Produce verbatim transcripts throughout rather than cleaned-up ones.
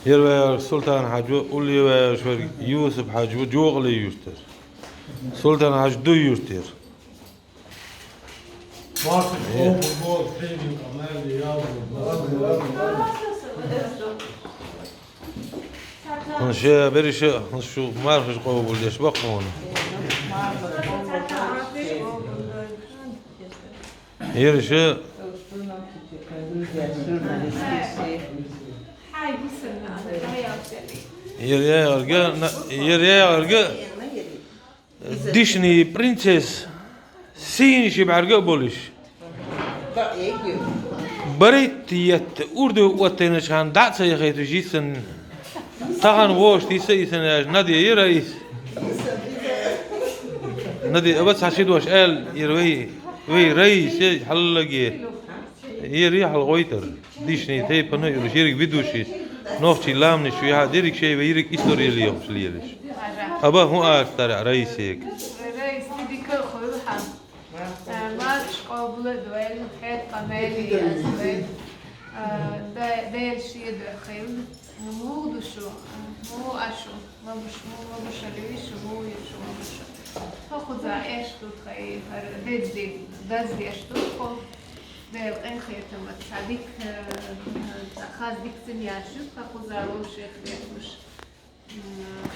Ер ваьгӀар Султан-Хьаьжа ва, улле ваьгӀаш верг Юсуп-Хьаьжа ва, Жокъале юртара. Султан-Хьаьжа Дуй юртара. ХӀанз ша берриш а, хӀанз шу мархаш къобалдеш ба-кх хьона. Ераш а, ер яьгӀарга, на-, ер яьгӀарга дишни принцесса сийна ши бӀарга а болаш. Баритта етта, урдув оттайнача хана дӀа а ца яхайташ йиссанна. Тахан вовшашта йиса а йисана яьш, Надя, ер а йиса. Надя, аба цхьа ши дош аьлла, ер вай, вай Раиса я хьаллаге. Ер я хьалгӀойтар. Дишни тайпан а йолаш, ерриг ведущий, нохчий ламанаш чу яхьа дерриг шоай вай ерриг истори лехаш лелаш. Аба хӀун аш тара Раисега? Раиса дика а хуьлу хьан. Э, мархаш къобал а дойла, хьаькъал а мел яц вай. Э, да-, Дела шен дуьхьа хуьлда. МугӀ ду шу, мугӀ а шу, ма буш, мугӀ, ма буш а луьйш, мугӀ ю шу, ма буш а. Хьо кхуза эш ду тхай, хӀара дезде, даздеш ду тхо. Дела къинхетамца, цхьа дика, э, цхьа хаза дика цӀен яш ю, тха кхуза вовшех летмаш. М,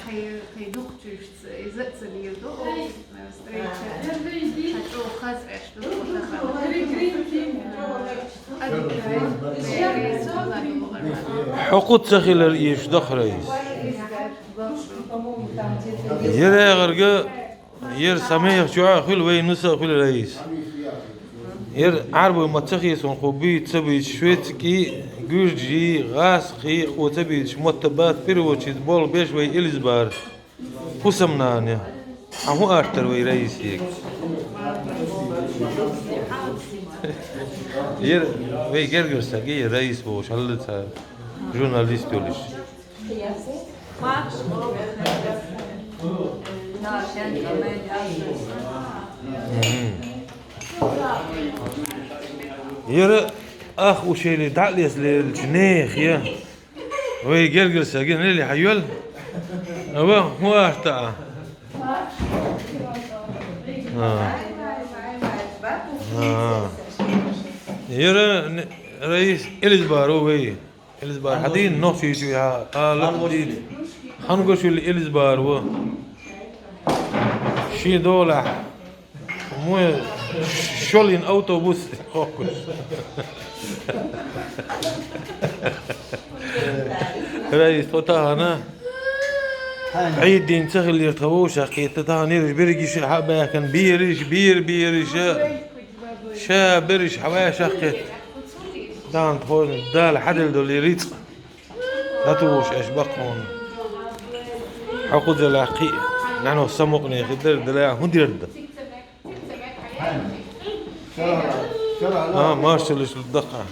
хьай, хьай дукхачуьйшца иза а ца лийр ду, о, э, встреча. Хьа чӀогӀа хаза эш ду, о, тахана. Хьо кху ца хилар ийш дахарайс. Ер яьгӀарга, ер са мехачохь а хуьлу, вай нуса а хуьлу Раиса. Ер Ӏарбой ма ца хесун, хӀу буьйцу ца буьйцу, швецкий, гуьржий, гӀазкхий, хӀу ца буьйцуш мотта бац, переводчица болх беш вай Элизабар. ХӀусамнана, хьан хӀун аш тара вай Раисега? Ер вай гергара саг я, ер Раиса бохуш, хьалла цхьа журналист йолуш. Мгм. Ер ах ушели дӀа а леца лелачу нехан я. Вай гергара саг я, нели хьан йоьл? Ава, хӀун аш тара? А. А. Ер не-, Раис Элизабар ву вай. Элизабар хьан дийна Нохчийчу яхьа, ала дийна. Хангошвили Элизабар ву. Шен долахь. Мой шолгӀа автобус хоккхуш. Раис, тхо тахана Ӏийд дийна ца хиллера тхан вовшах кхетта, тахана ерриш берригаш а хьа а баьхкина, бераш, бер, бераш а, ша берриш хьа ваьшах кхетта. Тахана тхо Дала хьаделла долу и рицкъ. ДӀатухуш аьш баккхунна. Хьо кхуза лаьхкхи, нанос самукъане хи дара, дала хӀун дирда? А, маршаллаш лу даккха.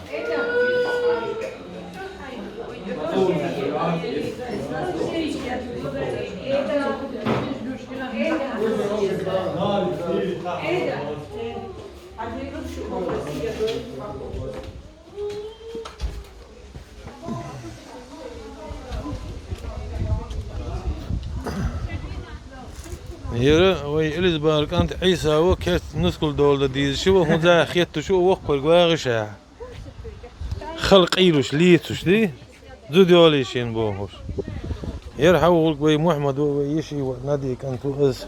Яра вай Элизабар кӀант Ӏийса ву, керт нускал дола дан дийзаш ву, хӀунда хетташ ву воккхарг вагӀиша. Хала къийруш, лецуш ди? Зуда йолий шен бохуш. Яра хьан ву гӀулг вай Мухьаммад ву, вай йиши ву, Нади кӀант ву аз.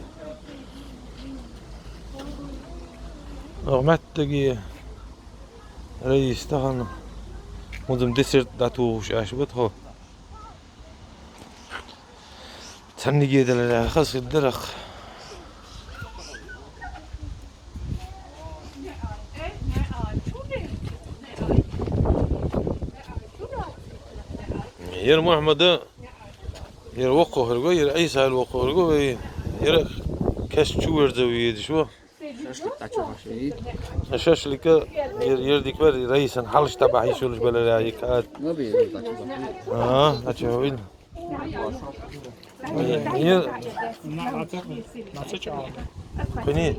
Ох, меттаге. Раис тахана. ХӀунзам десерт дӀатухуш аьш бу тхо. Цхьанниге далара хаза хир дарах. Яра Мухьаммада, яра воккхахуьрга, яра Ӏийсала воккхахуьрга, вай яра каш чу верза везаш ву. Шашлик дӀачу хьашт вий? Шашлика ер, ер дика вер, Раисан хьалаш тӀабахьа йиш йолуш белара йика. Ма бе, дӀачу бахьа. А, дӀачу хьо вил? Е, кхини.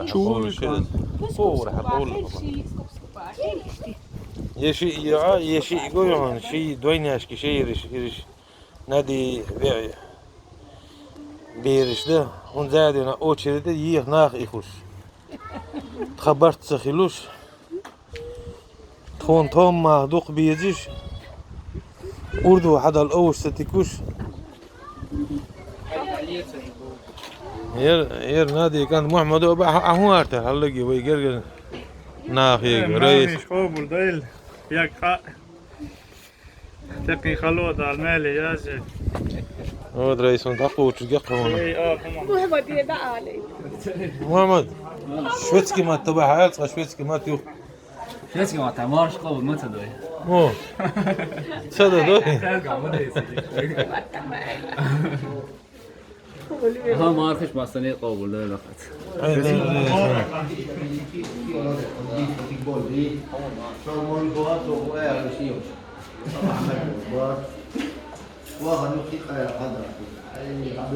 Чула хьаболуш. Е ши, е, е ши гой хьуна, ши двойняшки, ши ириш, ириш. Нади ве-, бераш да, хӀун зӀе дина очередь еха нах ихуш. Тха барт ца хилуш. Тхуна тхомма дукха безаш. Урду хьадал овш ца тикуш. Ер, ер Нади кӀант Мухьмадо баха а хӀун арта хьаллаги вай гергар нах ега, райс. Къобул дайла, як хьа. Текин хало дал мели язе. О, драйсон дакъучу гекъона. Эй, а, хама. Мухаммад, е да али. Мухаммад, шведский мат таба хьайл, цкъа шведский мат ю. Шведский мат, а марш къобул ма ца дой. О. Ца да дой? Ха, мархаш массане къобул дой лахац. Ай, ай, ай, ай.